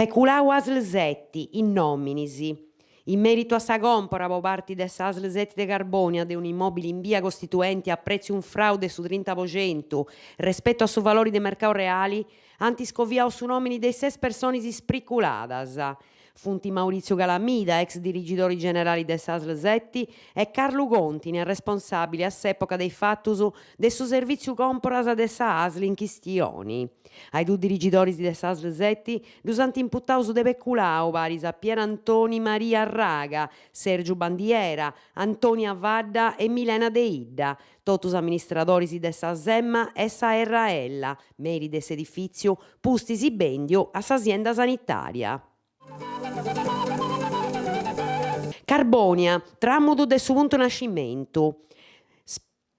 Peculau Asl Seti, is nòminis. In mèritu a sa còmpora po parti de s'Asl Seti de Carbònia de un'immòbili in bia Costituenti a prètziu unfrau de su trinta po centu respetu a su valori de mercau reali, ant scoviau su nòmini de is ses personis spriculadas. Funt Maurizio Calamida, ex dirigidori generali de s'Asl Seti, e Carlu Contini, arresponsàbili a s'època de is fatus de su servìtziu còmporas de sa Asl in chistioni. A is dus dirigidoris de s'Asl Seti ddus ant imputaus de peculau paris a Pierantoni Maria Raga, Sergiu Bandiera, Antonia Fadda e Milena Deidda, totus amministradoris de sa Semma SRL, meri de s'edifìtziu, pustis bèndiu a s'asienda sanitària. Carbònia, tramudu de su puntu nascimentu.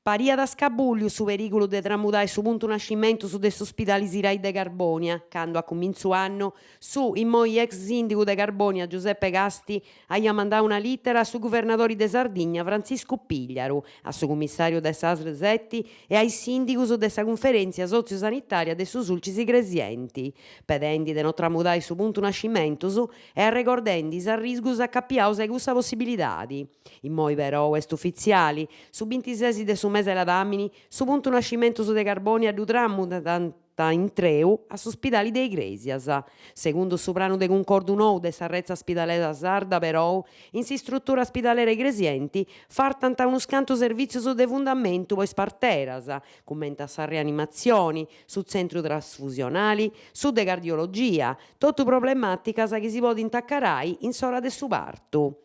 Pariat scabùlliu su perìgulu de tramudai su puntu nascimentus de su spidali Sirai de Carbònia, candu a cumintzu annu su immoi ex sìndigu de Carbònia Giuseppe Casti aiat mandau una lìtera a su guvernadori de Sardigna Frantziscu Pigliaru, a su cumissàriu de s'Asl Seti e a is sìndigus de sa Cunferèntzia Sotziu-Sanitària de su Sulcis Igresienti, pedendi de no tramudai su puntu nascimentus e arregordendi is arrisgus acapiaus a cussa possibilidadi. Immoi perou est ufitziali, su bintisesi de su mese 'e ladàmini, su puntu nascimentus de Carbònia ddu tramudant intreu a su spidali de Igrèsias. Segundu su pranu de cuncordu nou de sa retza spidalera sarda perou, in s'istrutura spidalera igresienti fartant unus cantu servìtzius de fundamentu po is parteras, cumenti a sa reanimatzioni, su tzentru trasfusionali, su de cardiologia, totu problemàticas chi si podint acarai in s'ora de su partu.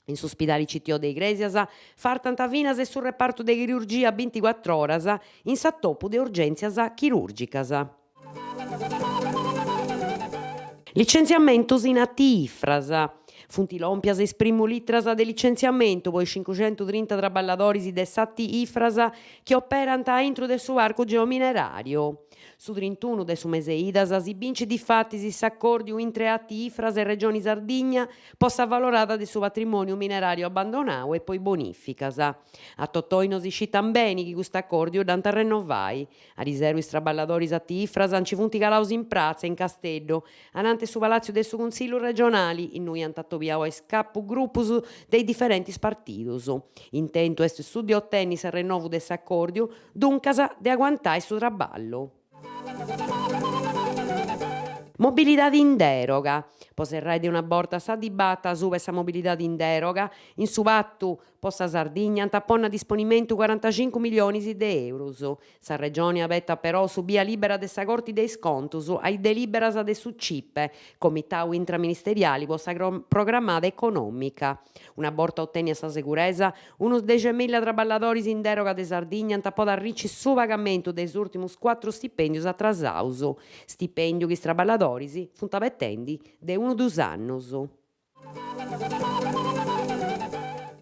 In su spidali CTO de Igrèsias fartant finas su repartu de chirurgia binticuatr'oras in s'atopu de urgèntzias chirùrgicas. Licentziamentus in AT Ifras. Funt lòmpias is primu litras de licentziamentu po is cincuxentutrinta traballadoris de s'AT Ifras chi operant aintru de su parcu geomineràriu. Su trintunu de su mese 'e Idas si bincit difatis s'acòrdiu intre AT Ifras e Regioni Sardigna po s'avalorada de su patrimòniu mineràriu abbandonau e po is bonìficas. A totoi no si scit tambeni chi cust'acòrdiu dd'ant a rennovai. Ariseru is traballadoris AT Ifras nci funt calaus in pratza in Casteddu, ananti su palàtziu de su Cunsillu regionali, innui ant atobiau a is capugrupus de is diferentis partidus. Intentu est su de otenni s'arrennovu de s'acòrdiu, duncas de aguantai su traballu. Mobilidadi in deroga. Po serrai de una borta sa dibata asuba 'e sa mobilidadi in deroga, in su patu po sa Sardigna ant a ponni a disponimentu corantacincu milionis de eurus. Sa Regioni abetat però su bia libera de sa Corti de is Contus a is deliberas de su Cipe, Comitau Intraministeriali po sa Programada Econòmica. Una borta otènnia sa seguresa, unus dexemilla traballadoris in deroga de Sardigna ant a podi arrici su pagamentu de is ùrtimus cuatru stipèndius atrasaus, stipèndiu chi is traballadoris funt abetendi de unu dus annus.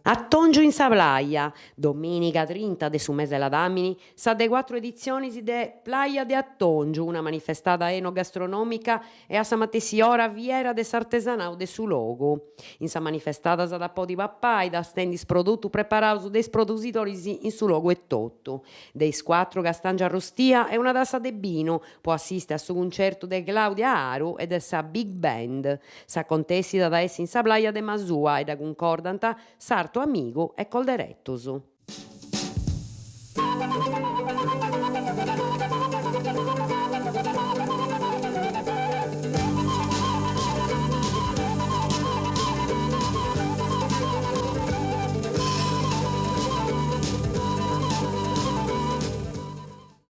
Atòngiu in sa plàia, domìniga trinta de su mese 'e ladàmini, Sa de cuatru editzionis de Plàia de Atòngiu, una manifestada enogastronomica e a sa matessi ora fiera de s'artesanau de su logu. In sa manifestada s'at a podi papai tastendi is produtus preparaus de is produsidoris in su logu etotu. De is cuatru castàngia arrustia e una tassa de binu po assisti a su cuncertu de Claudia Aru e de sa Big Band. S'acontèssida at a essi in sa plàia de Masua e dda cuncordant Sartu Amigu e Colderetus.